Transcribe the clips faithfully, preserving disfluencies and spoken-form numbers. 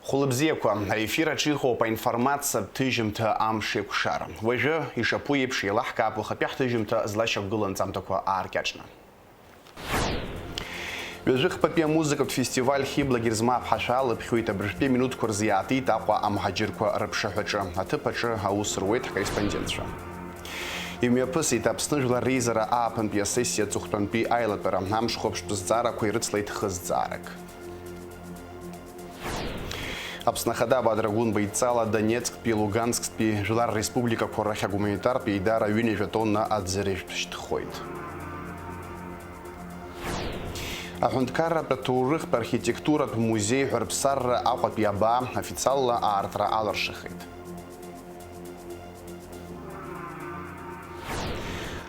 Хәылбзиақәа, аефир аҿы иҟоуп аинформациатә ҭыжьымҭа Амш еиқәшара. Уажәы, ишаԥу еиԥш, еилаҳкаап уахатәи ҳҭыжьымҭа злашьақәгылоу анҵамҭақәа ааркьаҿны. Ҩажәи хԥатәи амузыкатә фестиваль Хьыбла Герзмаԥҳа шәалаԥхьоит абыржәтәи аминуҭқәа рзы иаатит Аҟәа амҳаџьырқәа рыԥшаҳәаҿы. Аҭыԥ аҿы аус руеит ҳкорреспондентцәа. Имҩаԥысит Аԥсны Жәлар реизара ааԥынтәи асессиа аҵыхәтәантәи аилатәара. Амшхәаԥштә зҵаарақәа ирыцлеит хызҵаарак. Аԥсны Ахада Бадра Гәынба идҵала Донецктәи, Луганскстәи жәлар республикақәа рахь агуманитартә еидара ҩынҩажәа тонна аӡырыжәтә шьҭхоит. Аҳәынҭқарратә аҭоурыхтә архитектуратә музеи ҳәа рыԥсарра Аҟәатәи абаа официалла аартра алыршахеит.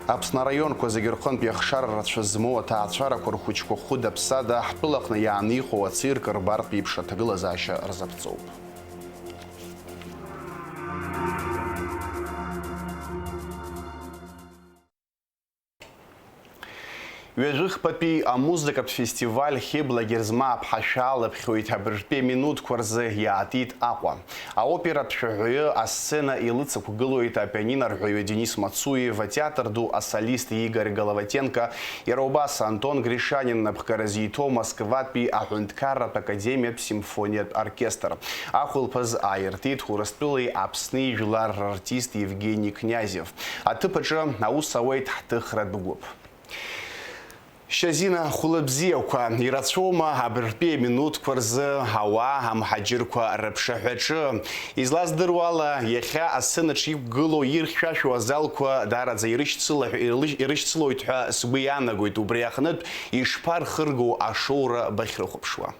Аԥсны араионқәа зегьы рҟынтә иахшара рацәа змоу аҭаацәарақәа рхәыҷқәа хәыда-ԥсада ҳтәылаҟны иааны иҟоу ацирк рбартә еиԥш аҭагылазаашьа рзаԥҵоуп. Ҩажәи хԥатәи амузыкатә фестиваль Хьыбла Герзмааԥҳа шәалаԥхьоит абыржәтәи аминуҭқәа рзы иаатит Аҟәа. Аоператә шәаҳәаҩы асцена илыцықәгылоит апианино рҳәаҩы Денис Мацуев, атеатр ду асолист Игорь Головатенко, иара убас Антон Гришанин напхгара зиҭо Москватәи аҳәынҭқарратә академиатә симфониатә оркестр. Ахәылԥаз ааиртит Урыстәылеи Аԥсни жәлар рартист Евгений Князев. Аҭыԥ аҿы аус ауеит ҳҭыхратә гәыԥ. Шьазина, хәылбзиақәа ирацәоума абыржәтәи аминуҭқәа рзы ауаа амҳаџьырқәа рыԥшаҳәаҿы? Излаздыруа ала, иахьа асценаҿ иқәгылоу ирхьшәашәоу азалқәа даараӡа ирышьцыла-, ирышь-, ирышьцылоит ҳәа сгәы иаанагоит, убри аҟнытә ишԥархыргоу ашоура бахьрыхәаԥшуа?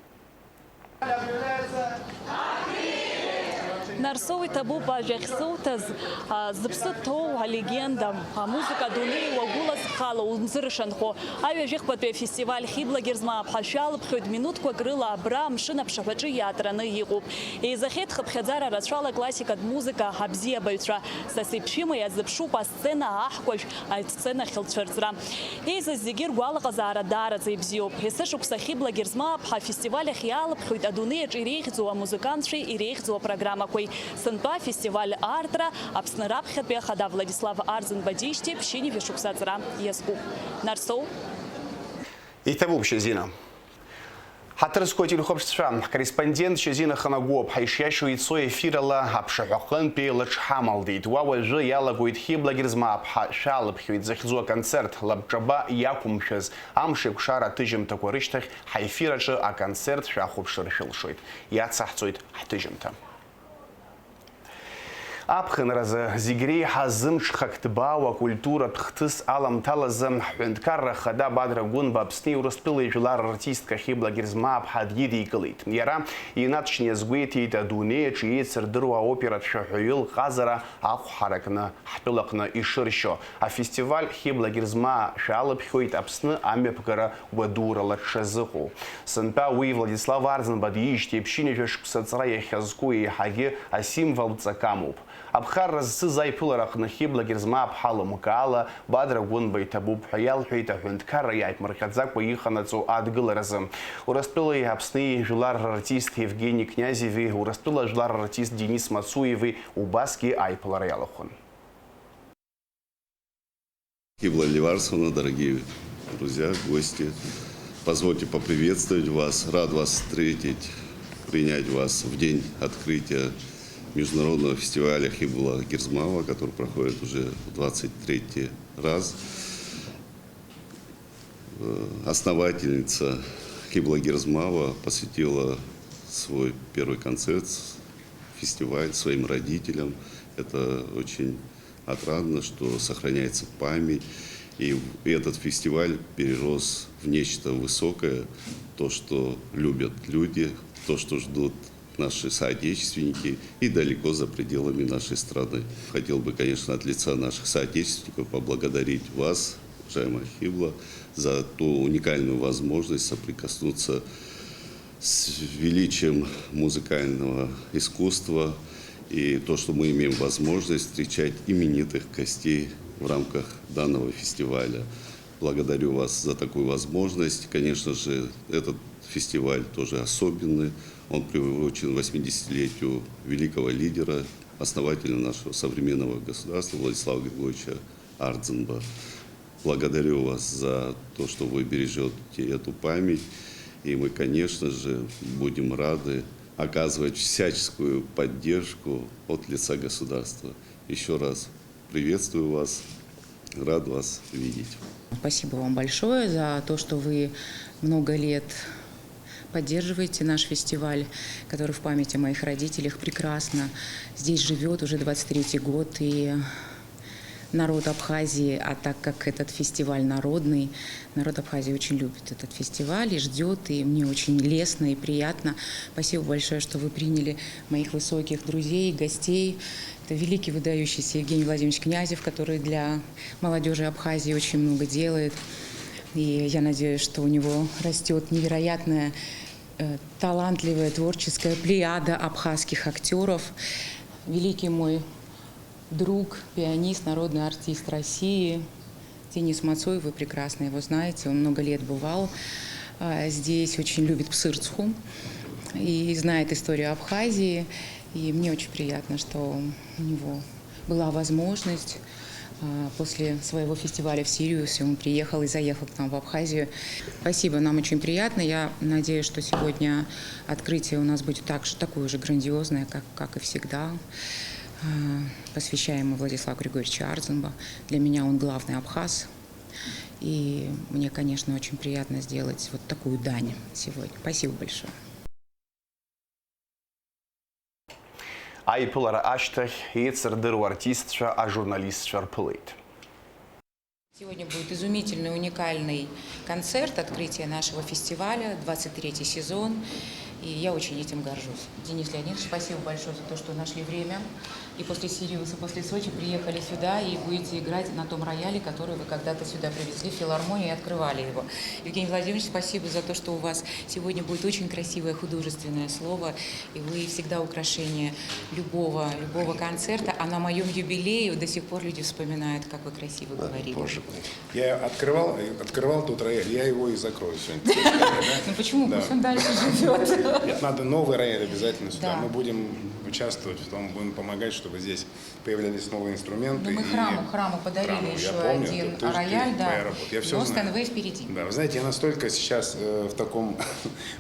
Нарсоу, иҭабуп ажәа ахьсуҭаз, а, зыԥсы ҭоу алегенда, амузыка адунеи уагәыла зхало, унзыршанхо, аҩажәихԥатәи афестиваль Хьыбла Герзмааԥҳа шәалаԥхьоит, минуҭқәак рыла абра амшын аԥшаҳәаҿы иаатраны иҟоуп. Еизахьеит хыԥхьаӡара рацәала классикатә музыка абзиабаҩцәа, Сасиԥшь Шьыма иазыԥшуп асцена аҳкәажә, асценахь лцәырҵра. Еизаз зегьы ргәалаҟазаара даараӡа ибзиоуп. Есышықәса Хьыбла Герзмааԥҳа афестиваль ахь иаалыԥхьоит адунеи аҿы иреиӷьӡоу амузыкантцәеи иреиӷьӡоу апрограммақәеи. Сынтәа афестиваль аартра Аԥсны раԥхьатәи ахада Владислав Арӡынба диижьҭеи ԥшьынҩажәа шықәса аҵра иазкуп. Нарсоу. Иҭабуп, Шьазина. Ҳаҭыр зқәу ателехәаԥшцәа, ҳкорреспондент Шьазина Ханагәоуп, ҳаишиашьо ицо ефирала аԥшаҳәа аҟынтәи лыҽҳамалдеит. Уа уажәы иалагоит Хьыбла Герзмааԥҳа шәалаԥхьоит захьӡу аконцерт, лабҿаба иақәымшәаз, амш еиқәшара аҭыжьымҭақәа рышьҭахь ҳаефир аҿы аконцерт шәахәаԥшыр шәылшоит. Иацаҳҵоит ҳҭыжьымҭа. Аԥхынразы зегь реиҳа зымҽхак ҭбаау акультуратә хҭыс аламҭалазы, ҳҳәынҭқарра Ахада Бадра Гәынба Аԥсни Урыстәылеи жәлар рартистка Хьыбла Герзмааԥҳа дидикылеит. Иара инаҵшьны иазгәеиҭеит, адунеи аҿы еицырдыруа аоператә шәаҳәаҩы лҟазара ахә ҳаракны ҳтәылаҟны ишыршьо. Афестиваль Хьыбла Герзмаа шәалыԥхьоит Аԥсны амҩаԥгара гәадурала дшазыҟоу. Сынтәа уи Владислав Арӡынба диижьҭеи ԥшьынҩажәа шықәса аҵра иахьазку еиҳагьы асимволтә ҵак амоуп. Аԥхарра зцыз аиԥылара аҟны Хьыбла Герзмааԥҳа лымкаала Бадра Гәынба иҭабуп ҳәа иалҳәеит аҳәынҭқарра иааиԥмырҟьаӡакәа иҟанаҵо адгыларазы. Урыстәылеи Аԥсни жәлар рартист Евгений Князеви Урыстәыла жәлар рартист Денис Мацуеви убасгьы аиԥылара иалахәын. Хибла Леварсовна, дорогие друзья, гости, позвольте поприветствовать вас. Рад вас встретить, принять вас в день открытия международного фестиваля Хибла Герзмава, который проходит уже в двадцать третий раз. Э, основательница Хибла Герзмава посвятила свой первый концерт, фестиваль своим родителям. Это очень отрадно, что сохраняется память, и в-, этот фестиваль перерос в нечто высокое, то, что любят люди, то, что ждут наши соотечественники и далеко за пределами нашей страны. Хотел бы, конечно, от лица наших соотечественников поблагодарить вас, уважаемая Хибла, за ту уникальную возможность соприкоснуться с величием музыкального искусства и то, что мы имеем возможность встречать именитых гостей в рамках данного фестиваля. Благодарю вас за такую возможность. Конечно же, этот Фестиваль тоже особенный. Он приурочен восьмидесятилетию великого лидера, основателя нашего современного государства Владислава Григорьевича Ардзинба. Благодарю вас за то, что вы бережете эту память. И мы, конечно же, будем рады оказывать всяческую поддержку от лица государства. Еще раз приветствую вас, рад вас видеть. Спасибо вам большое за то, что вы много лет поддерживаете наш фестиваль, который в память о моих родителях прекрасно здесь живет уже двадцать третий год. И народ Абхазии, а так как этот фестиваль народный, народ Абхазии очень любит этот фестиваль и ждет, и мне очень лестно и приятно. Спасибо большое, что вы приняли моих высоких друзей, гостей. Это великий выдающийся Евгений Владимирович Князев, который для молодежи Абхазии очень много делает. И я надеюсь, что у него растет невероятная, э, талантливая, творческая плеяда абхазских актеров. Великий мой друг, пианист, народный артист России Денис Мацуев, вы прекрасно его знаете, он много лет бывал, а, здесь, очень любит Псырцху и знает историю Абхазии. И мне очень приятно, что у него была возможность, а, после своего фестиваля в Сириусе он приехал и заехал к нам в Абхазию. Спасибо, нам очень приятно. Я надеюсь, что сегодня открытие у нас будет так же, такое же грандиозное, как, как и всегда, а, посвящаемое Владиславу Григорьевичу Ардзинба. Для меня он главный абхаз. И мне, конечно, очень приятно сделать вот такую дань сегодня. Спасибо большое. Аиԥылара ашьҭахь еицырдыруа артистцәа ажурналистцәа рԥылеит. Сегодня будет изумительный, уникальный концерт открытия нашего фестиваля, двадцать третий сезон, и я очень этим горжусь. Денис Леонидович, спасибо большое за то, что нашли время. И после Сириуса, после Сочи приехали сюда и будете играть на том рояле, который вы когда-то сюда привезли в филармонию и открывали его. Евгений Владимирович, спасибо за то, что у вас сегодня будет очень красивое художественное слово, и вы всегда украшение любого, любого концерта. А на моем юбилее до сих пор люди вспоминают, как вы красиво говорили. Боже мой. Я открывал, открывал тот рояль, я его и закрою сегодня. Ну почему? Да. Пусть он дальше живет. Нет, надо новый рояль обязательно сюда. Да. Мы будем участвовать в том, будем помогать, чтобы здесь появлялись новые инструменты. Но мы и храму, храму подарили храму, я еще помню, один это тоже рояль, ты, да. Твоя работа. Я всё Lost знаю. And Way впереди. Да, вы знаете, я настолько сейчас, э, в таком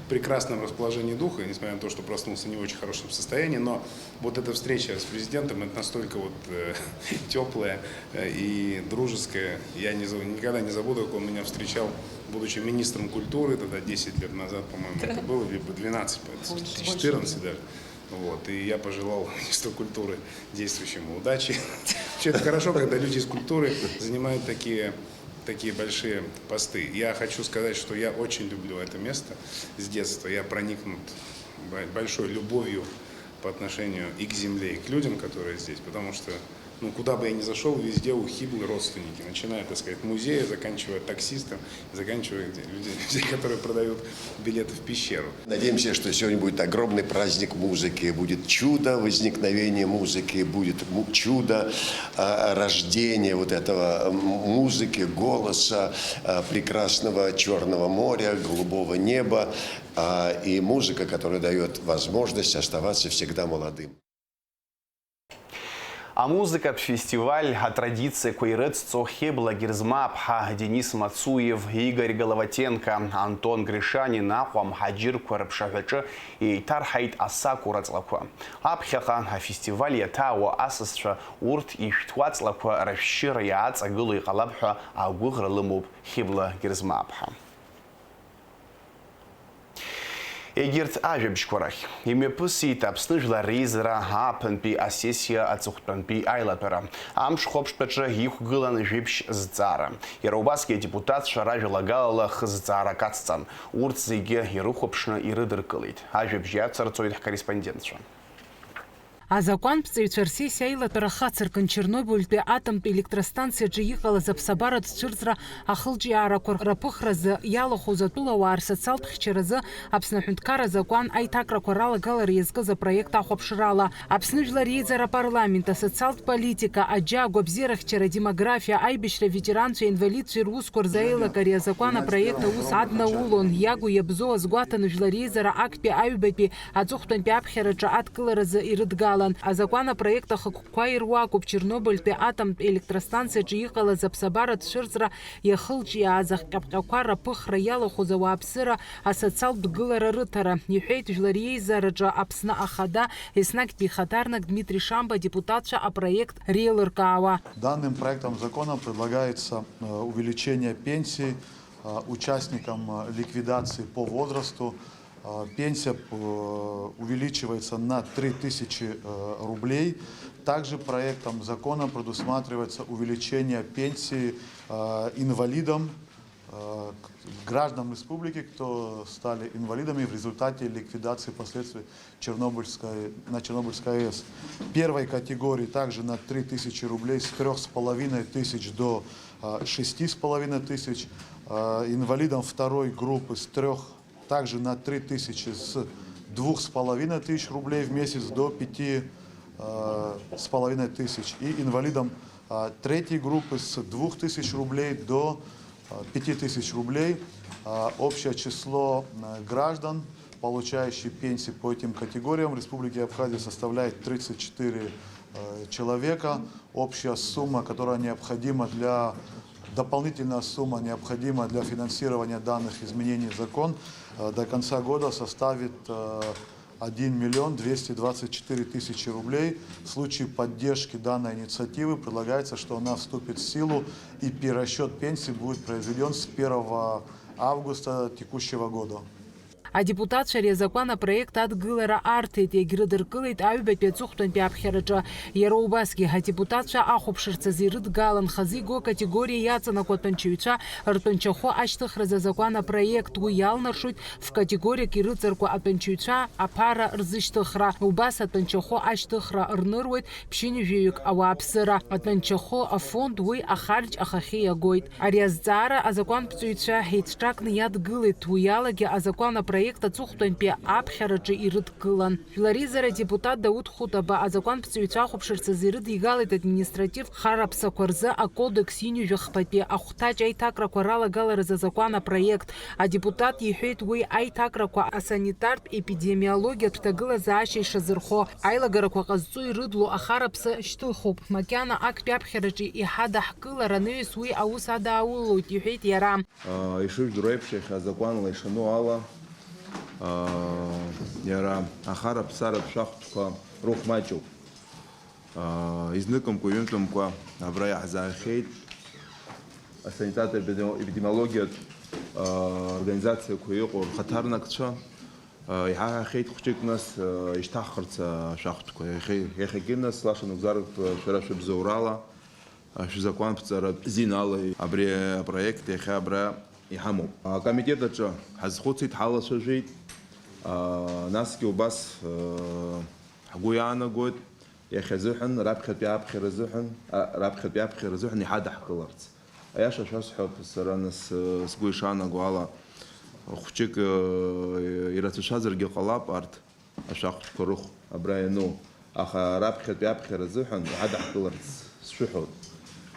прекрасном расположении духа, несмотря на то, что проснулся не в очень хорошем состоянии, но вот эта встреча с президентом, это настолько вот, э, теплая, э, и дружеская. Я не за-, никогда не забуду, как он меня встречал, будучи министром культуры, тогда десять лет назад, по-моему, это было, либо двенадцать, Больше, четырнадцать больше. Даже. Вот, и я пожелал министру культуры действующему удачи. Вообще, это хорошо, когда люди из культуры занимают такие, такие большие посты. Я хочу сказать, что я очень люблю это место с детства. Я проникнут бо-, большой любовью по отношению и к земле, и к людям, которые здесь, потому что, ну, куда бы я ни зашёл, везде у Хиблы родственники, начиная, так сказать, от музея, заканчивая таксистом, заканчивая где-, людей, людей, которые продают билеты в пещеру. Надеемся, что сегодня будет огромный праздник музыки, будет чудо возникновения музыки, будет му-, чудо, а, рождения вот этого, м, музыки, голоса, а, прекрасного Чёрного моря, голубого неба, а, и музыка, которая даёт возможность оставаться всегда молодым. Амузыкатә фестиваль атрадициақәа ирыцҵо Хьыбла Герзмаԥҳа, Денис Мацуев, Игорь Головатенко, Антон Гришанин, Аҟәа амҳаџьырқәа рыԥшаҳәаҿы еиҭарҳаит асакура ҵлақәа. Аԥхьаҟа афестиваль иаҭаауа асасцәа урҭ ишәҭуа ҵлақәа рышәшьыра иааҵагыло иҟалап ҳәа агәыӷра лымоуп Хьыбла Герзмаԥҳа. Егьырҭ ажәабжьқәа рахь. Имҩаԥысит Аԥсны Жәлар Реизара ааԥынтәи асессиа аҵыхәтәантәи аилатәара. Амш хәаԥштәаҿы иқәгылан жәибжь зҵаара. Иара убасгьы адепутатцәа ражәалагалала хызҵаарак ацҵан. Урҭ зегьы ирыхәаԥшны ирыдыркылеит. Ажәабжь иацырҵоит ҳкорреспондентцәа. Азакәанԥҵаҩцәа рсессиа аилатәара хацыркын Чернобыльтәи атомтә електростанциаҿы иҟалаз аԥсабаратә цәырҵра ахылҿиаарақәа рыԥыхразы иалахәыз атәылауаа рсоциалтә хьчаразы Аԥсны аҳәынҭқарра азакәан аиҭакрақәа ралагалара иазкыз апроект ахәаԥшрала. Аԥсны Жәлар Реизара апарламент, асоциалтә политика, аџьа, агәабзиарахьчара, адемографиа, аибашьра, аветеранцәеи аинвалидцәеи русқәа рзы аилак ари азакәан апроект аус аднаулон, иагу иабзоу азгәаҭаны Жәлар Реизара актәи аҩбатәи аҵыхәтәантәи аԥхьараҿы адкыларазы ирыдгалан. Азакәан апроект ахықәкқәа ируакуп Чернобыльтәи атомтә електростанциаҿы иҟалаз аԥсабаратә цәырҵра иахылҿиааз ахҟьаԥҟьақәа раԥыхра иалахәыз ауааԥсыра асоциалтә гылара рыҭара, иҳәеит Жәлар Реизараҿы Аԥсны Ахада, еснагьтәи ихаҭарнак Дмитрий Шамба адепутатцәа апроект реилыркаауа. Данным проектом закона предлагается, э, увеличение пенсий, э, участникам, э, ликвидации по возрасту. Э, пенсия, э, увеличивается на три тысячи, э, рублей. Также проектом закона предусматривается увеличение пенсии, э, инвалидам, э, к-, гражданам республики, кто стали инвалидами в результате ликвидации последствий Чернобыльской, на Чернобыльской АЭС. Первой категории также на три тысячи рублей, с трёх с половиной тысяч до, э, шести с половиной тысяч. Э, инвалидам второй группы с трёх также на три тысячи, с двух с половиной тысяч рублей в месяц до пяти, э, с половиной тысяч. И инвалидам, э, третьей группы с двух тысяч рублей до, э, пяти тысяч рублей. Э, общее число, э, граждан, получающих пенсии по этим категориям Республики Абхазия, составляет тридцать четыре, э, человека. Общая сумма, которая необходима для, дополнительная сумма, необходимая для финансирования данных изменений в закон, э, до конца года составит, э, один миллион двести двадцать четыре тысячи рублей. В случае поддержки данной инициативы предлагается, что она вступит в силу и перерасчёт пенсии будет произведён с первого августа текущего года. Адепутатцәа ари азакәан апроект адгылара арҭеит, иагьрыдыркылеит аҩбатәи аҵыхәтәантәи аԥхьараҿы. Иара убасгьы, адепутатцәа ахәаԥшырц азы ирыдгалан хазы игоу акатегориа иаҵанакуа атәанчаҩцәа ртәанчахәы ашьҭыхразы азакәан апроект. Уи иалнаршоит ф-категориак ирыҵаркуа атәанчаҩцәа аԥара рзышьҭыхра. Убас атәанчахәы ашьҭыхра рныруеит ԥшьынҩажәаҩык ауааԥсыра. Атәанчахәы афонд уи ахарџь ахахьы иагоит. Ари азҵаара азакәанԥҵаҩцәа еицҿакны иадгылеит, уи алагьы азакәан апроект аҵыхәтәантәи аԥхьараҿы ирыдкылан. Жәлар Реизара адепутат Дауҭ Хәытаба азакәанԥҵаҩцәа ахәаԥшырц азы ирыдигалеит административ хараԥсақәа рзы акодекс ҩынҩажәи хԥатәи ахәҭаҷ аиҭакрақәа ралагаларазы азакәан апроект. Адепутат иҳәеит, уи аиҭакрақәа асанитартә епидемиологиатә ҭагылазаашьа ишазырхо, аилагарақәа ҟазҵо ирыдло ахараԥсы шьҭыхуп. Макьана актәи аԥхьараҿы иҳадаҳкылар анаҩс уи аус адааулоит, иҳәеит иара. Ишыжәдыруа еиԥш, иахьа азакәанла ишану ала, иара ахараԥсаратә шәахтәқәа рыхә маҷуп. Изныкымкәа-ҩынтәымкәа абра иаҳзаахьеит асанитатә-эпидемиологиатә организациақәа иҟоу рхаҭарнакцәа. Иҳаҳахьеит хәҷык, нас ишьҭаҳхырц ашәахтәқәа. Иахьа-, иахьагьы, нас, лаша нагӡарак шәара шәыбзоурала, шәзакәанԥҵаратә зин ала абри апроект иахьа абра иҳамоуп. Акомитет аҿы ҳазхәыцит, ҳалацәажәеит, насгьы убас ҳгәы иаанагоит, иахьазыҳәан, раԥхьатәи аԥхьара азыҳәан, а, раԥхьатәи аԥхьара азыҳәан иҳадаҳкыларц. Аиаша шәасҳәап, сара, нас, э, сгәы ишаанаго ала, хәҷык, э, ирацәацәазаргьы ҟалап арҭ ашәахтәқәа рыхә абра иану, аха раԥхьатәи аԥхьара азыҳәан иҳадаҳкыларц сшәыҳәоит.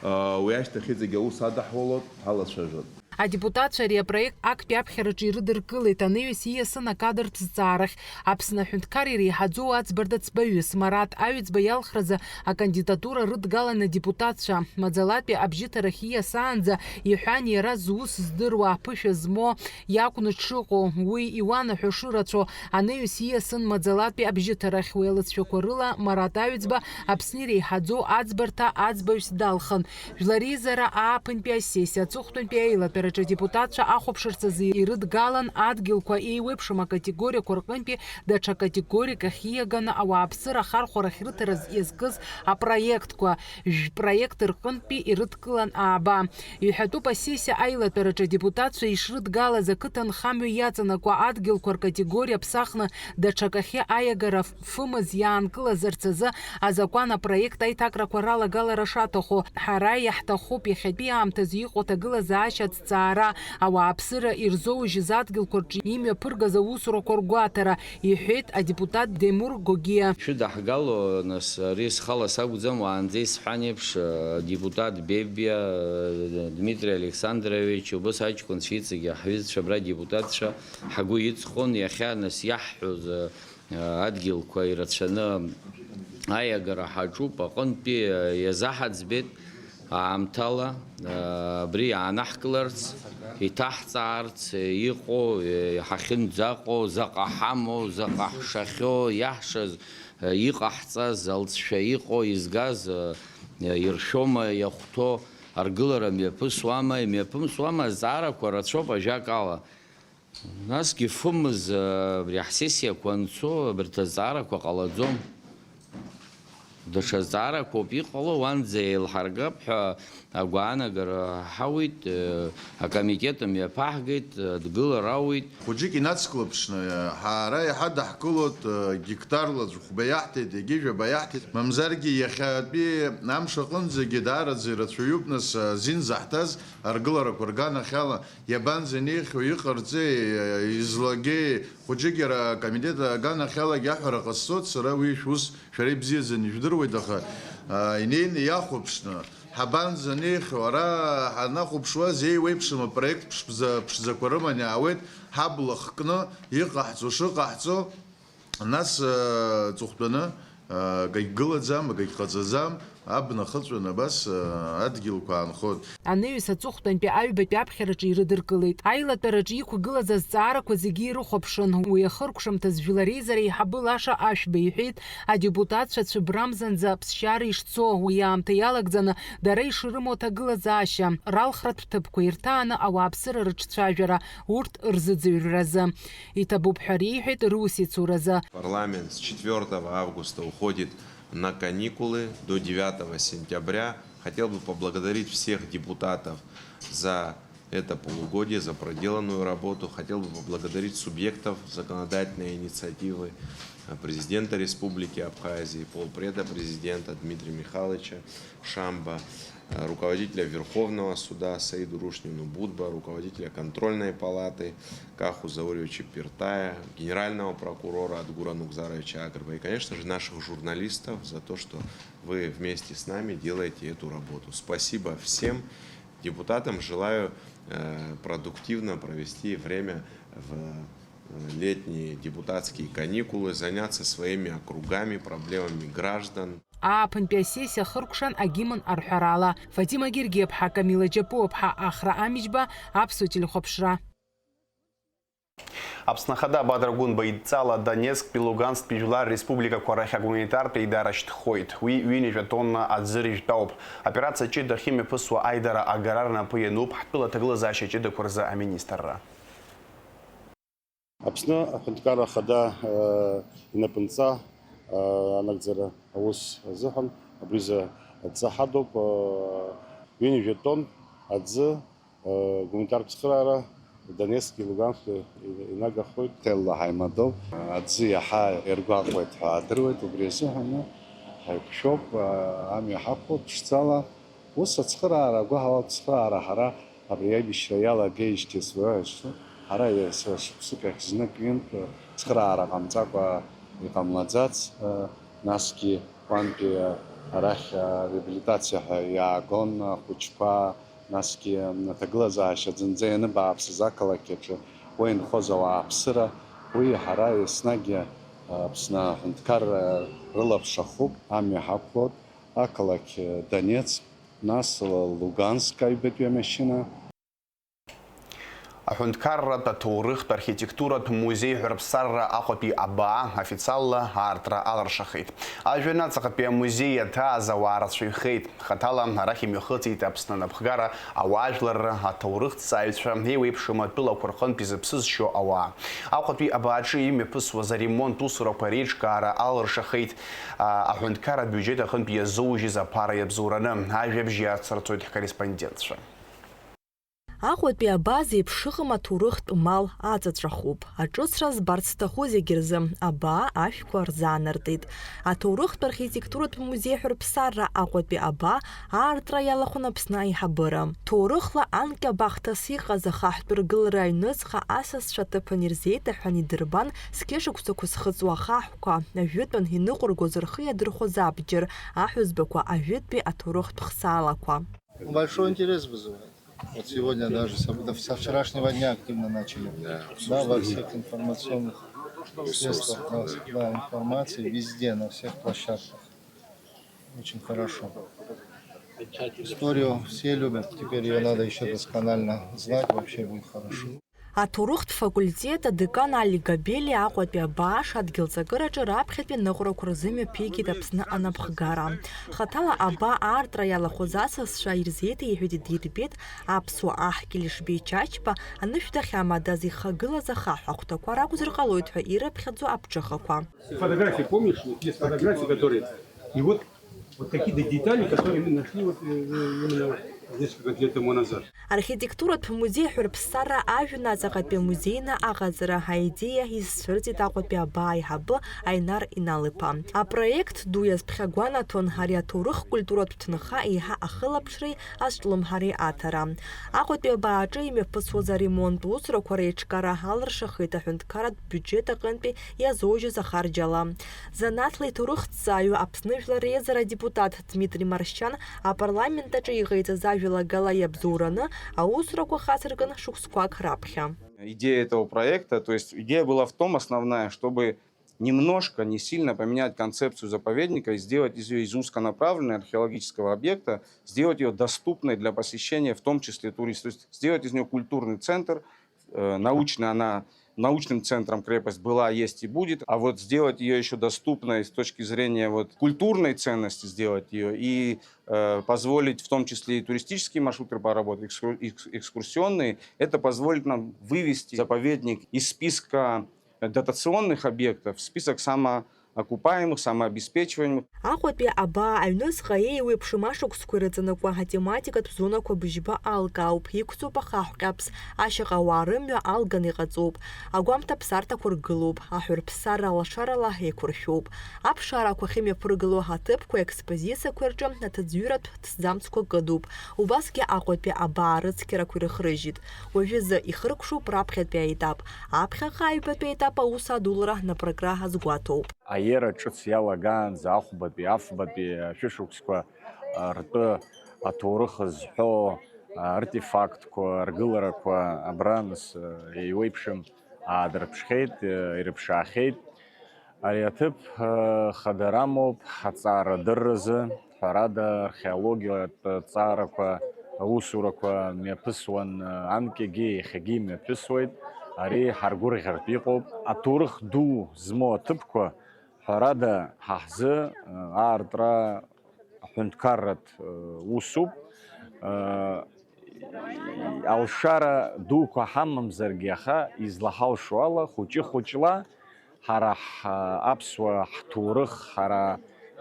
Э, уи ашьҭахь иҵегь аус адаҳулоит, ҳалацәажәоит. Адепутатцәа ари апроект актәи аԥхьараҿы ирыдыркылеит анаҩс ииасын акадртә зҵаарахь. Аԥсны аҳәынҭқар иреиҳаӡоу аӡбарҭа ӡбаҩыс Марат Аҩӡба иалхразы акандидатура рыдгалан адепутатцәа. Маӡалатәи абжьыҭарахь ииасаанӡа иҳәан, иара зус здыруа, аԥышәа змоу иакәны дшыҟоу, уи иуанаҳәо шырацәоу анаҩс ииасын маӡалатәи абжьыҭарахь. Уи алыҵшәақәа рыла Марат Аҩӡба Аԥсны иреиҳаӡоу аӡбарҭа аӡбаҩс далхын. Жәлар Реизара ааԥынтәи асессиа аҵыхәтәантәи аилатәара Аҿы адепутатцәа ахәаԥшырц азы ирыдгалан адгьылқәа еиуеиԥшым акатегориақәа рҟынтәи даҽа категориак ахь ииаганы ауааԥсыра ахархәарахь рыҭараз иазкыз апроектқәа, жәә-проект рҟынтәи ирыдкылан ааба. Иҳәатәуп асессиа аилатәараҿы адепутатцәа ишрыдгалаз ақыҭанхамҩа иаҵанакуа адгьылқәа ркатегориа ԥсахны даҽакахьы аиагара фымыз иаанкылазарц азы азакәан апроект аиҭакрақәа ралагалара шаҭаху. Ҳара иаҳҭахуп иахьатәи аамҭазы иҟоу аҭагылазаашьа аҭҵаара, ауааԥсыра ирзоужьыз адгьылқәа рҿы имҩаԥыргаз аусурақәа ргәаҭара, иҳәеит адепутат Демур Гогиа. Шәыдаҳгало, нас, ари схала сакәӡам, уаанӡа исҳәан еиԥш, адепутат Бебиа, Дмитрий Александрович, убас аҷкәынцәа иҵегьы ҳҩызцәа абра адепутатцәа ҳгәы иҵхон, иахьа, нас, иаҳҳәоз, адгьылқәа ирацәаны аиагара ҳаҿуп, аҟынтәи иазаҳаӡбеит аамҭала абри иаанаҳкыларц, иҭаҳҵаарц, иҟоу, ҳахьынӡаҟоу, заҟа ҳамоу, заҟа ҳшахьоу, иаҳшаз, иҟаҳҵаз, алҵшәа иҟоу, изгаз, иршәома, иахәҭоу, аргылара мҩаԥысуама, имҩаԥымсуама, азҵаарақәа рацәоуп, ажәакала. Насгьы фымз, абри ҳсессиақәа анцо, абарҭ азҵаарақәа ҟалаӡом. Даҽа зҵаарақәоуп иҟало, уанӡа еилҳаргап ҳәа агәаанагара ҳауит, акомитет мҩаԥаҳгеит, адгылара ауит. Хәыҷык инацклаԥшны, ҳара иаҳа даҳкылоит, гектарла ӡә-хәба иаҳҭеит, егьи жәаба иаҳҭеит. Мамзаргьы иахьатәи амш аҟынӡагьы даараӡа ирацәаҩуп, нас, азин заҳҭаз аргыларақәа рганахьала. Иабанӡанеихьоу, иҟарҵеи, излагеи, хәыҷык иара акомитет аганахьалагьы аҳәара ҟасҵоит, сара уи шәус шәара ибзиаӡаны ижәдыруеит, аха, а, инеины иахәаԥшны, ҳабанӡанеихьоу, ара ҳанахәаԥшуаз еиуеиԥшым апроект ԥшӡа-, ԥшӡақәа рыманы иаауеит, ҳабла хкны иҟаҳҵо шыҟаҳҵо. Нас, э, аҵыхәтәаны, э, акагь гылаӡам, акагь ҟаҵаӡам, абна хыҵәан абас, э, адгьылқәа аанхоит. Анаҩс аҵыхәтәантәи аҩбатәи аԥхьараҿы ирыдыркылеит. Аилатәараҿы иқәгылаз азҵаарақәа зегьы ирыхәаԥшын. Уи ахыркәшамҭаз жәлар реизара еиҳабы Лаша Ашәба иҳәеит, адепутатцәа цәыббрамзанӡа аԥсшьара ишцо, уи аамҭа иалагӡаны дара ишрымоу аҭагылазаашьа, ралхратә ҭыԥқәа ирҭааны ауааԥсыра рыҿцәажәара, урҭ рзыӡырҩразы. Иҭабуп ҳәа реиҳәеит русеицуразы. Парламент с четвёртого августа уходит на каникулы до девятого сентября. Хотел бы поблагодарить всех депутатов за это полугодие, за проделанную работу. Хотел бы поблагодарить субъектов законодательной инициативы, э, президента Республики Абхазии, полпреда президента Дмитрия Михайловича Шамба, э, руководителя Верховного суда Саиду Рушнину Будба, руководителя контрольной палаты Каху Заурьевича Пертая, генерального прокурора Адгура Нугзаровича Агрба и, конечно же, наших журналистов за то, что вы вместе с нами делаете эту работу. Спасибо всем депутатам. Желаю, э, продуктивно провести время в, э, летние депутатские каникулы, заняться своими округами, проблемами граждан. Ааԥынтәи асессиа ахыркәшан агимн арҳәарала. Фатима Гергиаԥҳа, Камила Џьапуаԥҳа, Ахра Амиџьба, Аԥсуа телехәаԥшра. Аԥсны Ахада Бадра Гәынба идҵала Донецктәи Лугансктәи жәлар республикақәа рахь агуманитартә еидара шьҭхоит. Уи ҩынҩажәа тонна аӡы рыжәтәоуп. Аоперациа ҷыда ахьымҩаԥысуа аидара агара рнапы иануп ҳтәыла аҭагылазаашьа ҷыдақәа рзы аминистрра. Аԥсны Аҳәынҭқарра Ахада, э, инапынҵа, э, анагӡара аус азыҳәан абризы адҵа ҳадуп, э, ҩынҩажәа тонн аӡы, э, гуманитартә цхыраара Донецки Лугански инагахоит. Ҭелла ҳаимадоуп, аӡы иаҳа иргәаҟуеит ҳәа адыруеит, убри азыҳәан ҳаиқәшәоуп, э, амҩа ҳақәлоит ԥшӡала. Ус ацхыраара, агәыҳалатә цхыраара ҳара абри аибашьра иалагеижьҭеи сгәы иаанагоит, ҳара шықәсык ахь знык-ҩынтә цхыраара ҟамҵакәа иҟамлаӡац, насгьы уантәи арахь реабилитациа ҳәа иаагон ахәыҷқәа, насгьы аҭагылазаашьа зынӡа ианыбааԥсыз ақалақь аҿы уа инхоз ауааԥсыра, уи ҳара еснагь Аԥсны аҳәынҭқарра рылаԥш ахуп, амҩа ҳақәлоит. Ақалақь Донецк, нас Луганск аҩбатәи амашьына. Аҳәынҭқарратә, аҭоурыхтә, архитектуратә музеи ҳәырԥсарра Аҟәатәи абаа официалла аартра алыршахеит. Ажәҩан аҵаҟатәи амузеи иаҭааз ауаа рацәаҩхеит. Хаҭала арахь имҩахыҵит Аԥсны анапхгара, ауаажәларра, аҭоурыхҭҵааҩцәа, еиуеиԥшым атәылақәа рҟынтә изыԥсызшьо ауаа. Аҟәатәи абааҿы имҩаԥысуаз аремонт усурақәа реиҿкаара алыршахеит, а, аҳәынҭқарратә биуџьет аҟынтә иазоужьыз аԥара иабзоураны. Ажәабжь иацырҵоит ҳкорреспондентцәа. Аҟәатәи абаа зеиԥш ыҟам аҭоурыхтә мал аҵаҵәахуп. Аҿыцра збарц зҭаху зегьы рзы абаа ашәқәа рзаанартит. Аҭоурыхтә архитектуратә музеи ҳәырԥсарра Аҟәатәи абаа аартра иалахәын Аԥсны аиҳабыра. Ҭоурыхла анкьа бахҭас иҟаз ахаҳәтә ргылара аҩныҵҟа асасцәа аҭыԥан ирзеиҭаҳәан идырбан зқьышықәсақәа зхыҵуа ахаҳәқәа, ажәытәан иныҟәыргоз рхы иадырхәоз абџьар, аҳәызбақәа, ажәытәтәи аҭоурыхтә хсаалақәа. Большой интерес вызывает. Вот сегодня даже со, со вчерашнего дня активно начали. Да, во всех информационных средствах, да, да, информации, везде, на всех площадках. Очень хорошо. Историю все любят, теперь ее надо еще досконально знать, вообще будет хорошо. Аҭоурыхтә факультет адекан Али Габели Аҟәатәи абаа шадгьылҵакыраҿы раԥхьатәи аныҟәарақәа рзы мҩаԥигеит Аԥсны анапхгара. Хаҭала абаа аартра иалахәыз асасцәа ирзеиҭеиҳәеит идирбеит аԥсуа аҳ Кьылышбеи Чачба анышә дахьамадаз ихагылаз ахаҳә ахәҭақәа ракәзар ҟалоит ҳәа ирыԥхьаӡо аԥҽыхақәа. Фотографии, помнишь, вот есть фотографии, которые... И вот, вот какие-то детали, которые мы нашли вот, э, именно вот несколько лет тому назад. Архитектуратә музеи ҳәырԥсарра ажәҩан аҵаҟатәи амузеины аҟаҵара аидеиа изцәырҵит Аҟәатәи абаа аиҳабы Аинар Инал-иԥа. Апроект ду иазԥхьагәанаҭон ари аҭоурых-культуратә ҭынха еиҳа ахылаԥшреи азҿлымҳареи аҭара. Аҟәатәи абааҿы имҩаԥысуаз аремонт усурақәа реиҿкаара алыршахеит аҳәынҭқарратә биуџьет аҟынтәи иазоужьыз ахарџь ала. Занааҭла иҭоурыхҭҵааҩы Аԥсны Жәлар Реизара адепутат Дмитри Маршьан апарламент аҿы иҟаиҵаз ажәалагала иабзоураны аусурақәа хацыркын шықәсқәак раԥхьа. Идея этого проекта, то есть идея была в том, основная, чтобы немножко, не сильно поменять концепцию заповедника и сделать из её, из узконаправленной археологического объекта, сделать её доступной для посещения, в том числе туристов, то есть сделать из неё культурный центр, э, научно она, научным центром крепость была, есть и будет, а вот сделать её ещё доступной с точки зрения вот культурной ценности, сделать её и, э, позволить в том числе и туристические маршруты проработать, экскур-, экс-, экскурсионные, это позволит нам вывести заповедник из списка дотационных объектов в список самоокупаемых, самообеспечиваемых. Аҟәатәи абаа аҩныҵҟа еиуеиԥшым ашықәсқәа ирыҵанакуа атематикатә зонақәа быжьба алкаауп, иқәҵоуп ахаҳә ҟьаԥс, ашьаҟауаа рымҩа алганы иҟаҵоуп, агәамҭа ԥсарҭақәа ргылоуп, аҳәырԥсарра алашарала еиқәыршәоуп. Аԥшаарақәа ахьымҩаԥыргыло аҭыԥқәа, аекспозициақәа рҿы аҭыӡҩратә ҭӡамцқәа кыдуп. Убасгьы Аҟәатәи абаа рыцқьарақәа ирыхрыжьит. Уажәазы ихыркәшоуп раԥхьатәи аетап. Аԥхьаҟа аҩбатәи аетап аус адулара напракра азгәаҭоуп. Аиеира ҿыц иалагаанӡа ахәбатәи, афбатәи ашәышықәсқәа, а, ртәы аҭоурых зҳәо, а, артефактқәа, аргыларақәа абра нас, а, еиуеиԥшым аадырԥшхьеит, а, ирыԥшаахьеит. Ари аҭыԥ, а, хадара амоуп ҳаҵаарадырразы, ҳәарада, археологиатә ҵаарақәа, аусурақәа мҩаԥысуан, а, анкьагьы иахьагьы имҩаԥысуеит. Ари ҳаргәырӷьартә иҟоуп. Аҭоурых ду змоу аҭыԥқәа, ҳәарада, ҳа ҳзы, а, аартра аҳәынҭқарратә, а, усуп. А, алшара дуқәа ҳамамзаргьы, аха излаҳалшо ала, хәыҷы-хәыҷла ҳара ҳ-, аԥсуа ҳҭоурых, ҳара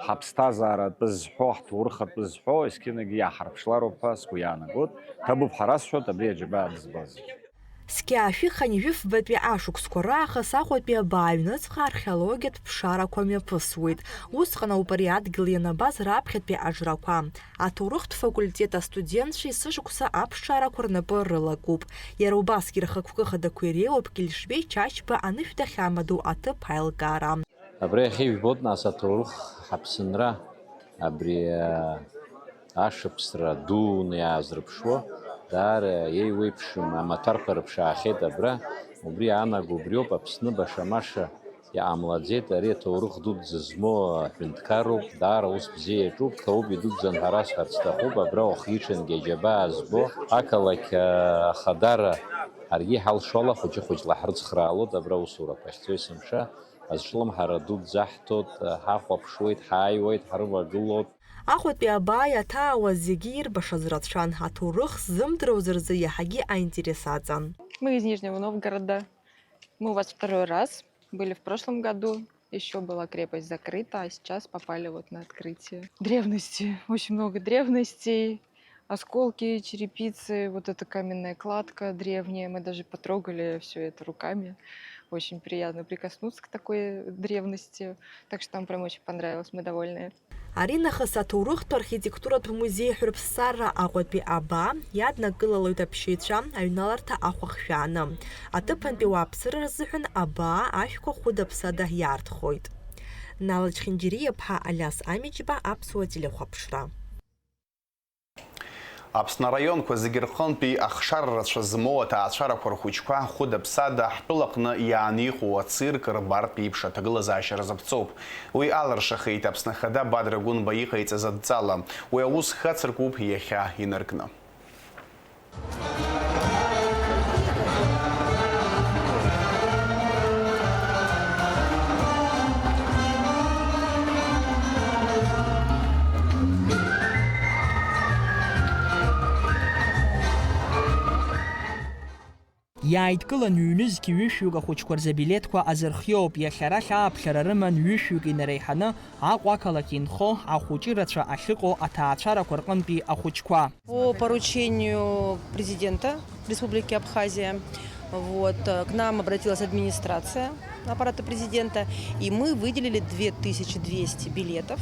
ҳаԥсҭазаара атәы зҳәо, ҳҭоурых атәы зҳәо, есқьынагьы иааҳарԥшлароуп ҳәа сгәы иаанагоит. Ҭабуп ҳәа расҳәоит абри аџьабаа анызбо азы. Зқьи ашәи хынҩажәи фбатәи ашықәсқәа раахыс Аҟәатәи абаа аҩныҵҟа археологиатә ԥшаарақәа мҩаԥысуеит. Усҟан ауп ари адгьыл ианабаз раԥхьатәи аџрақәа. Аҭоурыхтә факультет астудентцәа есышықәса аԥшаарақәа рнапы рылакуп. Иара убасгьы рхықәкы хадақәа иреиуоуп Кьылшбеи Чачба анышә дахьамадоу аҭыԥ аилкаара. Абра иахьа ижәбоит, нас, аҭоурых ҳаԥсынра, абри, а, ашықәсра дуны иаазрыԥшуа, даара еиуеиԥшым амаҭәарқәа рыԥшаахьеит абра. Убри аанаго убриоуп, Аԥсны баша-маша Иҟамлаӡеит, ари аҭоурых дуӡӡа змоу аҳәынҭқарроуп, даара ус бзиа иаҿуп, ҭоуп идуӡӡан ҳәа расҳәарц сҭахуп, абра уахгьы-ҽынгьы аџьабаа збо, ақалақь ахадара ҳаргьы иҳалшо ала хәыҷы-хәыҷла ҳрыцхраалоит, абра аусурақәа ахьцо есымша, азҿлымҳара дуӡӡа аҳҭоит, ҳахәаԥшуеит, ҳааиуеит, ҳрывагылоит. Аҟәатәи абаа иаҭаауаз зегьы ирбашаз рацәан, аҭоурых ззымдыруаз рзы иаҳагьы аинтерес аҵан. Мы из Нижнего Новгорода. Мы у вас второй раз. Были в прошлом году. Ещё была крепость закрыта, а сейчас попали вот на открытие. Древности. Очень много древностей. Осколки, черепицы, вот эта каменная кладка древняя. Мы даже потрогали всё это руками. Очень приятно прикоснуться к такой древности. Так что нам прям очень понравилось, мы довольны. Аринахыс аҭоурыхтә архитектуратә музеи ҳәырԥссарра Аҟәатәи абаа иаднакылалоит аԥшьаҩцәа аҩналарҭа ахә ахшәааны. Аҭыԥантәи ауааԥсыра рзыҳәан абаа ашәқәа хәыда-ԥсада иаарҭхоит. Нала Чхинџьариа-ԥҳа, Алиас Амиџьба, Аԥсуа телехәаԥшра. Аԥсны араионқәа зегьы рҟынтәи ахшара рацәа змоу аҭаацәарақәа рхәыҷқәа хәыда-ԥсада ҳтәылаҟны иааны иҟоу ацирк рбартә еиԥш аҭагылазаашьа рзаԥҵоуп. Уи алыршахеит Аԥсны Ахада Бадра Гәынба иҟаиҵаз адҵала. Уи аус хацыркуп иахьа инаркны. Иааидкылан ҩ-нызқь ҩышәҩык ахәыҷқәа рзы абилеҭқәа азырхиоуп. Иахьа арахь ааԥхьара рыман ҩышәҩык инареиҳаны Аҟәа ақалақь инхо ахәыҷы рацәа ахьыҟоу аҭаацәарақәа рҟынтәи ахәыҷқәа. По поручению президента Республики Абхазия, вот, э, к нам обратилась администрация аппарата президента, и мы выделили две тысячи двести билетов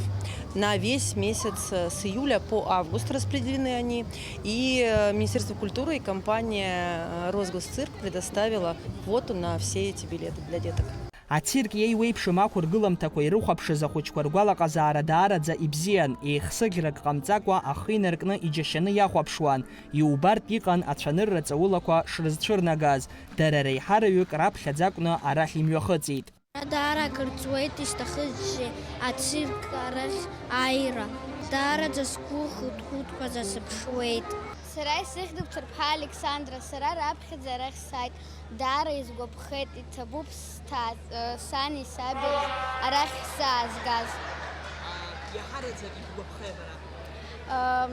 на весь месяц, э, с июля по август распределены они, и, э, Министерство культуры и компания, э, Росгосцирк предоставила квоту на все эти билеты для деток. Ацирк иеиуеиԥшым ақәыргыламҭақәа ирыхәаԥшыз ахәыҷқәа ргәалаҟазаара даараӡа ибзиан, еихсыӷьрак ҟамҵакәа ахы инаркны иџьашьаны иахәаԥшуан, иубартә иҟан ацәанырра ҵаулақәа шрызцәырнагаз, дара реиҳараҩык раԥхьаӡа акәны арахь имҩахыҵит. Даара акыр ҵуеит исҭахыз ацирк арахь ааира, даараӡа сгәы хәыҭхәыҭуа сазыԥшуеит. Сара исыхьӡуп Цырԥҳа Александра, сара раԥхьаӡа арахь сааит. Даара исгәаԥхеит, иҭабуп сҭааз, э, сани саби арахь саазгаз. Иаҳараӡак ишәгәаԥхеи бара? Ам,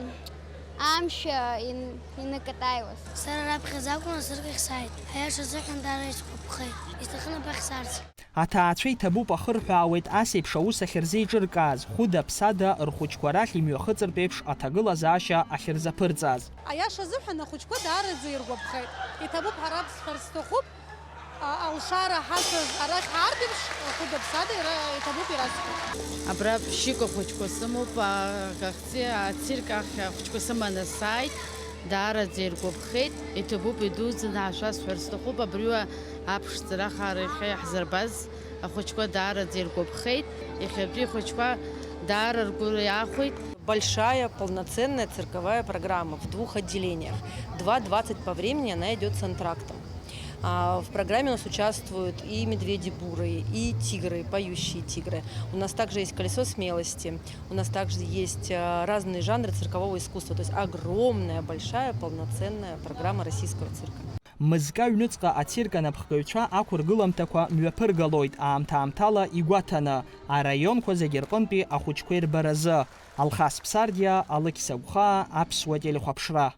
амшә, э, ин-, инакатаиуаз. Сара раԥхьаӡа акәын асыркахь сааит. Аиаша азыҳәан даара исгәаԥхеит. Исҭахын абахь саарц. Аҭаацәа иҭабуп, ахырҳәаауеит ас еиԥш аус ахьырзеиҿыркааз, хәыда-ԥсада рхәыҷқәа рахь имҩахыҵыртә еиԥш аҭагылазаашьа ахьырзаԥырҵаз. Аиаша азыҳәан ахәыҷқәа даараӡа иргәаԥхеит. Иҭабуп ҳәа расҳәар сҭахуп, а, алшара ҳасыз арахь аартә еиԥш, хәыда-ԥсада ира-, иҭабуп ирасҳәо. Абра ԥшьҩык ахәыҷқәа сымоуп, а, ахьӡи-, ацирк ахь ахәыҷқәа сыманы сааит, даараӡа иргәаԥхеит, иҭабуп, идуӡӡаны ҳашәасҳәар сҭахуп, абриуа аԥшӡара ахара иахьа иаҳзырбаз ахәыҷқәа даараӡа иргәаԥхеит, иахьатәи ахәыҷқәа даара ргәы иаахәеит. Большая полноценная цирковая программа в двух отделениях. Два двадцать по времени она идёт с антрактом. А, в программе у нас участвуют и медведи бурые, и тигры, поющие тигры. У нас также есть колесо смелости, у нас также есть, а, разные жанры циркового искусства. То есть огромная, большая, полноценная программа российского цирка. Мызкы аҩныҵҟа ацирк анапхгаҩцәа ақәыргыламҭақәа мҩаԥыргалоит, аамҭа-аамҭала игәаҭаны, араионқәа зегьы рҟынтәи ахәыҷқәа ирбаразы. Алхас Ԥсардиа, Алықьса Гәхаа, Аԥсуа телехәаԥшра.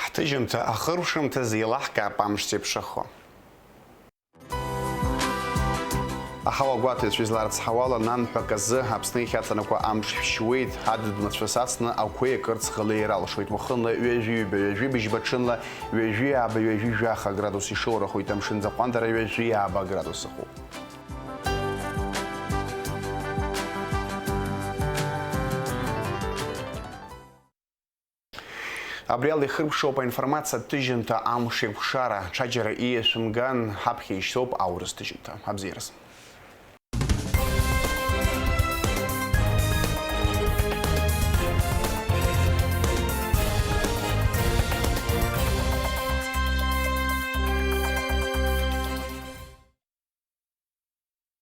Ҳҭыжьымҭа ахыркәшамҭазы еилаҳкаап амш зеиԥшрахо. Аҳауа гәаҭаҩцәа изларыцҳауала, нанҳәак азы Аԥсны иахьаҵанакуа амш шәшьуеит, адыд мацәыс ацны ақәеи акырцӷалеи иралшоит. Уахынла ҩажәи ҩба, ҩажәи быжьба, ҽынла ҩажәи ааба, ҩажәи жәаха градус ишоурахоит, амшын аӡы аҟәандара ҩажәи ааба градус ыҟоуп. Абри ала ихыркәшоуп аинформациатә ҭыжьымҭа амш еиқәшара. Ҽаџьара ииашәымган, ҳаԥхьа ишьҭоуп аурыс ҭыжьымҭа. Абзиараз.